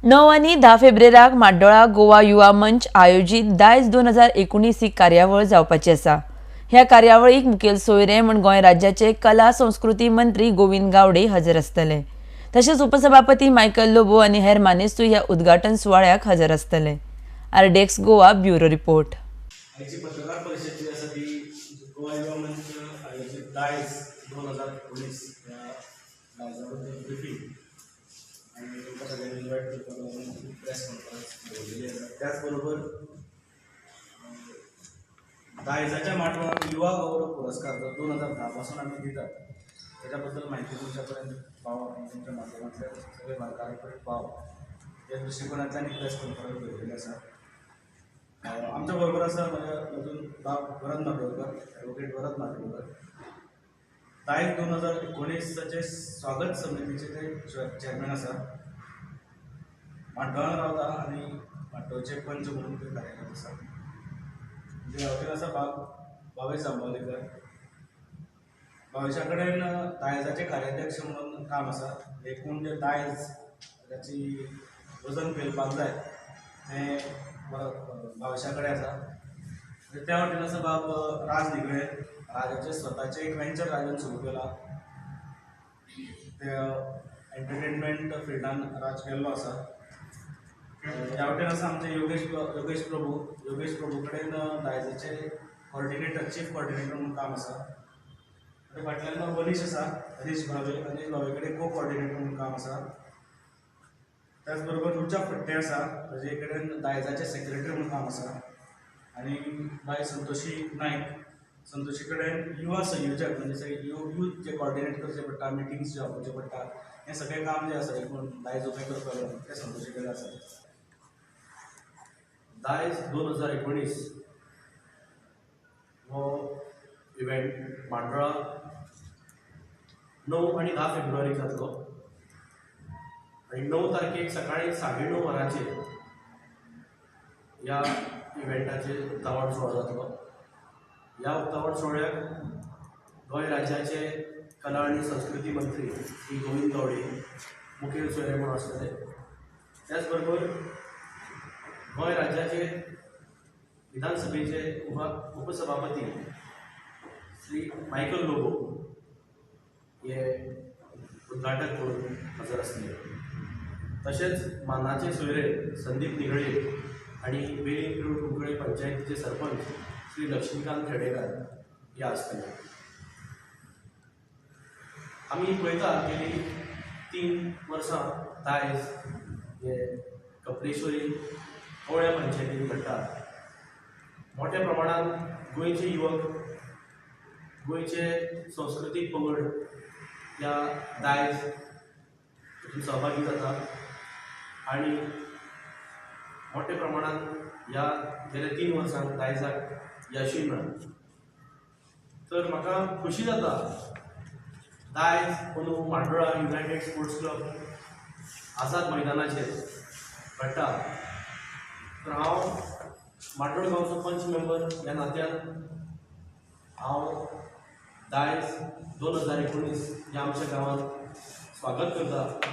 9 आनी 10 फेब्रेराक म्हाड्डोळा गोवा युवा मंच आयोजीत दायज 2019 ही कार्यावळ जावपाची आसा। ह्या कार्यावळीक मुखेल सोयरे म्हूण गोंय राज्याचे कला संस्कृती मंत्री गोविंद गावडे हजर आसतले। तशेंच उपसभापती मायकल लोबो आनी हेर मानेस्तूय ह्या उद्घाटन सुवाळ्याक हजर आसतले। RDX Goa bureau report. आयची पत्रकार परिषद जी आसा ती गोवा युवा मंच आयोजीत दायज 2019 ह्या दायजा बद्दल ब्रिफींग आनी तुमकां सगळ्यांनी इन्वायट करपाक लागून प्रेस कॉन्फरन्स दवरलेली आसा। त्याच बरोबर दायजाच्या माटवान युवा गौरव पुरस्कार जो 2010 पासून आमी दितात त्याच्या बद्दल म्हायती तुमच्या पर्यंत पाव आनी तुमच्या माध्यमांतल्यान सगळे बारकाय पर्यंत पाव ह्या दृश्टिकोनांतल्यान ही प्रेस कॉन्फरन्स दवरलेली आसा। आमच्या बरोबर आसा म्हज्या अजून बाब वरद माटोळकर, ॲडवोकेट वरद माटोळकर। दायज 2019 स्वागत समितीचे ते चेअरमॅन आसा। म्हाड्डोळान रावता आनी म्हाड्डोळचे पंच म्हणून ते कार्यरत आसा। वतीन आसा बाब भावेश जांबावलेकर। भावेशा कडेन दायजाचे कार्याध्यक्ष म्हणून काम आसा। एकूण जे दायज ताची वजन पेलपाक जाय तें भावेशा कडेन आसा। त्या वटेन आसा बाब राज निगळे। राजाचे स्वताचे एक वेंचर राजान सुरू केला, ते एंटरटेनमेंट फिल्डान राज केल्लो आसा। ह्या वटेन आसा आमचे योगेश प्रभू। योगेश प्रभू कडेन दायजाचे कॉर्डिनेटर, चीफ कॉर्डिनेटर म्हणून काम आसा। फाटल्यान मनीश आसा, अनीश भावे। अनीश भावे कडेन को कॉर्डिनेटर म्हणून काम आसा। त्याच बरोबर रुचा फट्टे आसा, ताजे कडेन दायजाचे सेक्रेटरी म्हणून काम आसा। आनी बाय संतोषी नायक, संतोषी कडेन युवा संयोजक म्हणजे यूथ जे कॉर्डिनेट करचे पडटा, मिटिंग्स जे आपोवचे पडटा, हें सगळें काम जें आसा एकूण दायज उबें करपाक लागून तें संतोषी कडेन आसा। दायज 2019 हो इव्हेंट म्हाड्डोळा 9 आनी 10 फेब्रुवारीक जातलो आनी 9 तारखेक सकाळी 9:30 वरांचेर ह्या इव्हेंटाचेर उक्तावण सुवाळो जातलो। ह्या उक्तावण सुवाळ्याक गोंय राज्याचे कला आनी संस्कृती मंत्री श्री गोविंद गावडे मुखेल सोयरे म्हणून आसतले। त्याच बरोबर गोंय राज्याचे विधानसभेचे उपसभापती श्री मायकल लोबो हे उद्घाटक म्हणून हजर आसतले। तशेंच मानाचे सोयरे संदीप निगळे आनी वेलींग क्रूड कुंकळे पंचायतीचे सरपंच श्री लक्ष्मीकांत खेडेकर हे आसतले। आमी पळयता गेली 3 वर्सां दायज हे कपलेश्वरी कवळ्या पंचायतीन घडटा। मोठ्या प्रमाणान गोंयचे युवक, गोंयचे संस्कृतीक पंगड ह्या दायज हितून सहभागी जाता आनी मोठ्या प्रमाणान ह्या गेल्या 3 वर्सांक दायजाक यशूय मेळ्ळां। तर म्हाका खोशी जाता दायज अंदू म्हाड्डोळा युनायटेड स्पोर्ट्स क्लब आझाद मैदानाचेर घडटा। तर हांव म्हाड्डोळ गांवचो पंच मेंबर ह्या नात्यान हांव दायज 2019 ह्या आमच्या गांवांत स्वागत करता।